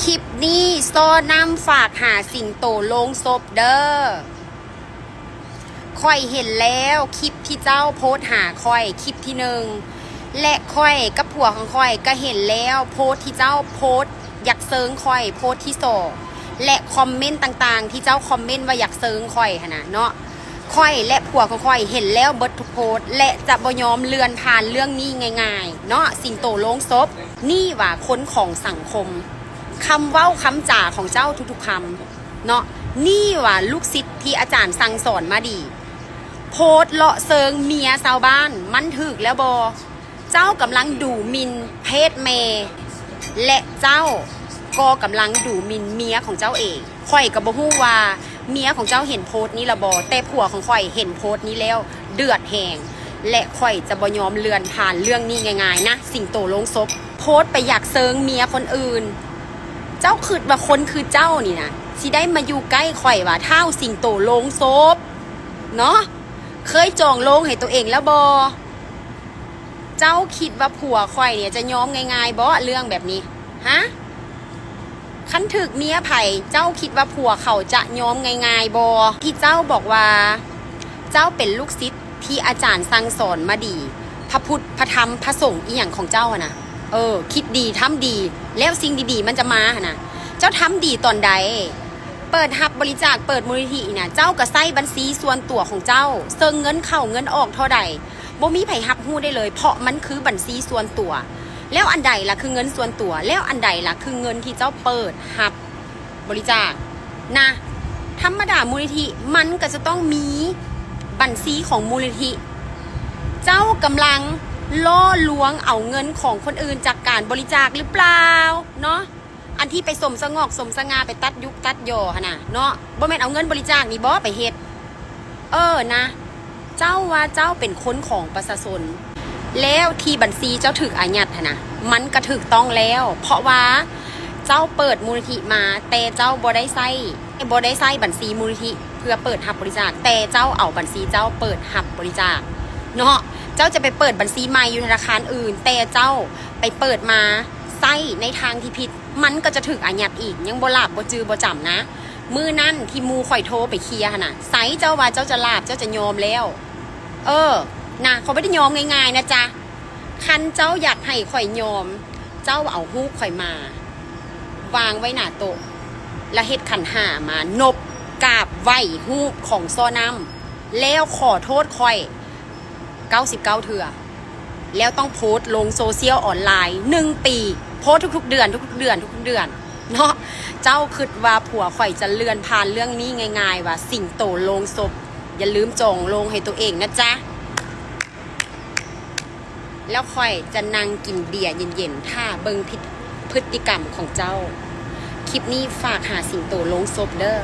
ຄລິບນີ້ ຊໍນ້ຳຝາກຫາສິງໂຕໂລງສົບເດີ. ຂ້ອຍເຫັນແລ້ວ ຄລິບທີ່ເຈົ້າໂພສຫາຂ້ອຍ ຄລິບທີໜຶ່ງ ແລະ ຂ້ອຍກັບຜົວຂອງຂ້ອຍກະເຫັນແລ້ວ ໂພສທີ່ເຈົ້າໂພສຢາກເຊີງຂ້ອຍ ໂພສທີສອງ ແລະ ຄອມເມັນຕ່າງໆ ທີ່ເຈົ້າຄອມເມັນວ່າຢາກເຊີງຂ້ອຍຫັ້ນນະເນາະ. ຂ້ອຍ ແລະ ຜົວຂອງຂ້ອຍເຫັນແລ້ວເບິດທຸກໂພສ ແລະ ຈະບໍ່ຍອມເລື່ອນຜ່ານເລື່ອງນີ້ງ່າຍໆເນາະ ສິງໂຕໂລງສົບ. ນີ້ຫວາຄົນຂອງສັງຄົມ. ຄຳເວົ້າຄຳຈາຂອງເຈົ້າທຸກໆຄຳເນາະ. ນີ້ຫວາລູກສິດທີ່ອາຈານສັ່ງສອນມາດີ. ໂພສເລາະເຊີງເມຍຊາວບ້ານ ມັນຖືກແລ້ວບໍ່? ເຈົ້າກຳລັງດູໝິ່ນເພດແມ່ ແລະ ເຈົ້າກໍກຳລັງດູໝິ່ນເມຍຂອງເຈົ້າເອງ. ຂ້ອຍກໍບໍ່ຮູ້ວ່າເມຍຂອງເຈົ້າເຫັນໂພສນີ້ລະບໍ່, ແຕ່ຜົວຂອງຂ້ອຍເຫັນໂພສນີ້ແລ້ວເດືອດແຮງ ແລະ ຂ້ອຍຈະບໍ່ຍອມເລື່ອນຜ່ານເລື່ອງນີ້ງ່າຍໆນະ ສິງໂຕໂລງສົບ. ໂພສໄປຢາກເຊີງເມຍຄົນອື່ນ. ເຈົ້າຄິດວ່າຄົນຄືເຈົ້ານີ້ນະ ຊິໄດ້ມາຢູ່ໃກ້ຂ້ອຍຫວາ ທ້າວສິງໂຕໂລງສົບເນາະ? ເຄີຍຈອງໂລງໃຫ້ໂຕເອງແລ້ວບໍ່? ເຈົ້າຄິດວ່າຜົວຂ້ອຍນີ້ຈະຍອມງ່າຍໆບໍ່ ເລື່ອງແບບນີ້ ຮະ? ຄັນຖືກເມຍໃຜ ເຈົ້າຄິດວ່າຜົວເຂົາຈະຍອມງ່າຍໆບໍ່? ທີ່ເຈົ້າບອກວ່າ ເຈົ້າເປັນລູກສິດທີ່ອາຈານສັ່ງສອນມາດີ ພະພຸດ ພະທຳ ພະສົງອີ່ຫຍັງຂອງເຈົ້າຫັ້ນນະ. ເອີ ຄິດດີ ທຳດີ ແລ້ວສິ່ງດີໆມັນຈະມາຫັ້ນນະ. ເຈົ້າທຳດີຕອນໃດ? ເປີດຮັບບໍລິຈາກ ເປີດມູນນິທິນະ ເຈົ້າກໍໃຊ້ບັນຊີສ່ວນຕົວຂອງເຈົ້າ ເຊິ່ງເງິນເຂົ້າເງິນອອກເທົ່າໃດ ບໍ່ມີໃຜຮັບຮູ້ໄດ້ເລີຍ ເພາະມັນຄືບັນຊີສ່ວນຕົວ. ແລ້ວອັນໃດລະຄືເງິນສ່ວນຕົວ? ແລ້ວອັນໃດລະຄືເງິນທີ່ເຈົ້າເປີດຮັບບໍລິຈາກນະ? ທຳມະດາມູນນິທິມັນກໍຈະຕ້ອງມີບັນຊີຂອງມູນນິທິ. ເຈົ້າກຳລັງຫຼໍ່ລວງເອົາເງິນຂອງຄົນອື່ນຈາກການບໍລິຈາກຫຼືເປົ່າເນາະ? ອັນທີ່ໄປສົມສະຫງອກສົມສະຫງ່າ ໄປຕັດຍຸກຕັດຢໍຫັ້ນນະເນາະ ບໍ່ແມ່ນເອົາເງິນບໍລິຈາກນີ້ບໍໄປເຮັດ? ເອີນະ ເຈົ້າວ່າເຈົ້າເປັນຄົນຂອງປະຊາຊົນ ແລ້ວທີ່ບັນຊີເຈົ້າຖືກອາຍັດຫັ້ນນະ ມັນກະຖືກຕ້ອງແລ້ວ ເພາະວ່າເຈົ້າເປີດມູນນິທິມາ ແຕ່ເຈົ້າບໍ່ໄດ້ໃຊ້ ບໍ່ໄດ້ໃຊ້ບັນຊີມູນນິທິເພື່ອເປີດຮັບບໍລິຈາກ ແຕ່ເຈົ້າເອົາບັນຊີເຈົ້າເປີດຮັບບໍລິຈາກເນາະ. ເຈົ້າຈະໄປເປີດບັນຊີໃໝ່ຢູ່ທະນາຄານອື່ນ ແຕ່ເຈົ້າໄປເປີດມາໃຊ້ໃນທາງທີ່ຜິດ ມັນກໍຈະຖືກອາຍັດອີກ ຍັງບໍ່ຫຼາບບໍ່ຈື່ບໍ່ຈຳນະ. ມື້ນັ້ນທີ່ໝູ່ຂ້ອຍໂທໄປເຄຍຫັ້ນນະ ໃສເຈົ້າວ່າເຈົ້າຈະຫຼາບ ເຈົ້າຈະຍອມແລ້ວ? ເອີ ນະ ຂ້ອຍບໍ່ໄດ້ຍອມງ່າຍໆນະຈະ. ຄັນເຈົ້າຢາກໃຫ້ຂ້ອຍຍອມ ເຈົ້າເອົາຮູບຂ້ອຍມາວາງໄວ້ໜ້າໂຕະ ແລ້ວເຮັດຂັນຫ້າມານົບກາບໄຫວ້ຮູບຂອງຊໍນ້ຳ ແລ້ວຂໍໂທດຂ້ອຍເກົ້າສິບເກົ້າເທື່ອ. ແລ້ວຕ້ອງໂພສລົງໂຊຊຽວອອນລາຍໜຶ່ງປີ ໂພສທຸກໆເດືອນ ທຸກໆເດືອນ ທຸກໆເດືອນເນາະ. ເຈົ້າຄິດວ່າຜົວຂ້ອຍຈະເລື່ອນຜ່ານເລື່ອງນີ້ງ່າຍໆຫວາ ສິງໂຕໂລງສົບ? ຢ່າລືມຈອງໂລງໃຫ້ໂຕເອງນະຈະ ແລ້ວຂ້ອຍຈະນັ່ງກິນເບຍເຢັນໆ ຖ້າເບິ່ງພຶດ ພຶດຕິກຳຂອງເຈົ້າ. ຄລິບນີ້ຝາກຫາສິງໂຕໂລງສົບເດີ.